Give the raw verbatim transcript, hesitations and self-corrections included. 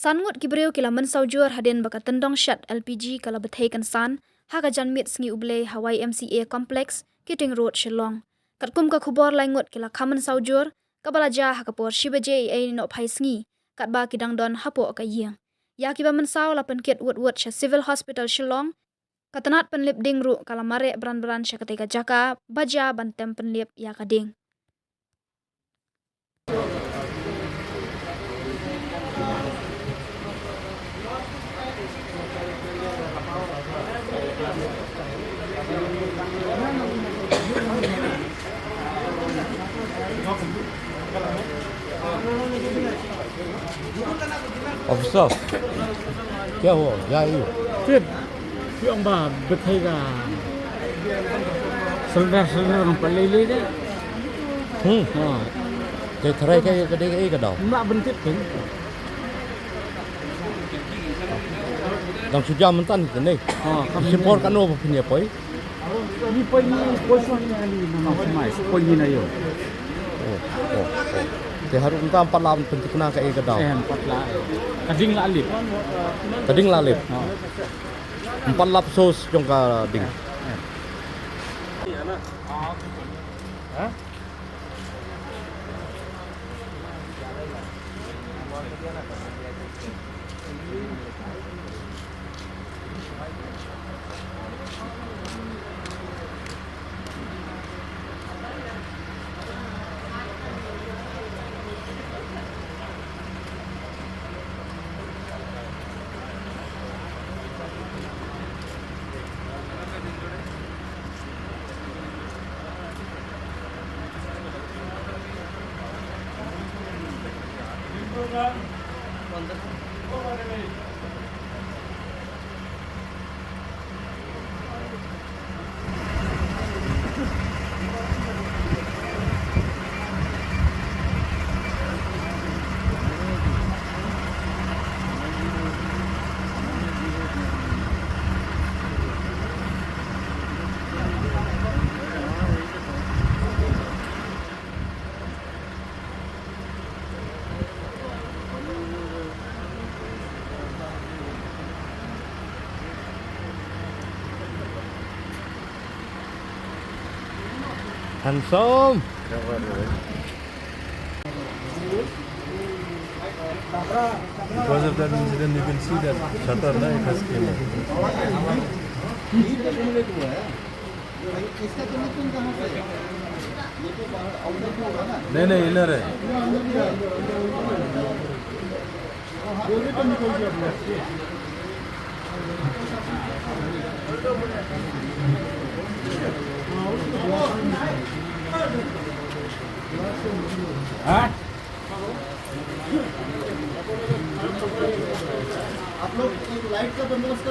San ngut ki briew ki la mynsaw jur hadien ba ka tyndong shet L P G ka la bthei kynsan ha ka janmiet sngi U Blei ha Y M C A Complex, Keating Road, Shillong. Katkum ka khubor, lai ngut ki la kha mynsaw jur, kaba la jia ha ka por shi baje eiei nohphai sngi, katba ki dang don hapoh ka ïing. Ïa kiba mynsaw la pynkit wut wut sha Civil Hospital Shillong, ka tnat pynlip ding ruh ka la mareh bran bran sha katei ka jaka ba jia ban tem pynlip ïa ka ding. Officer, क्या हुआ? क्या ये? फिर क्यों बा बथेगा? सिलेंडर, सिलेंडर हम पल्ले ले दे। हम्म। हाँ। Te tharai ka, ka dei ka, ka daw. Mak bentit kan. Dang shu jia mynta te ne. Ha, ka shi por katno ba phin ïa poi? Ngi poi, ngi poi shuwa ngi, ngi na ma mai, poi ngi na ïoh. Oh, oh, oh. Te haduh mynta ym pat lah pynthikna kaei ka daw. Eh, ym pat lah. Ka ding la lip. Ka ding la lip. Ha. Ym pat lah source jong ka ding. Eh. Ha? Handsome. Because of that incident, you can see that shutter, na, it has came off. नहीं, नहीं, इनर है। हाँ? आप लोग एक लाइट का बंदोबस्त कर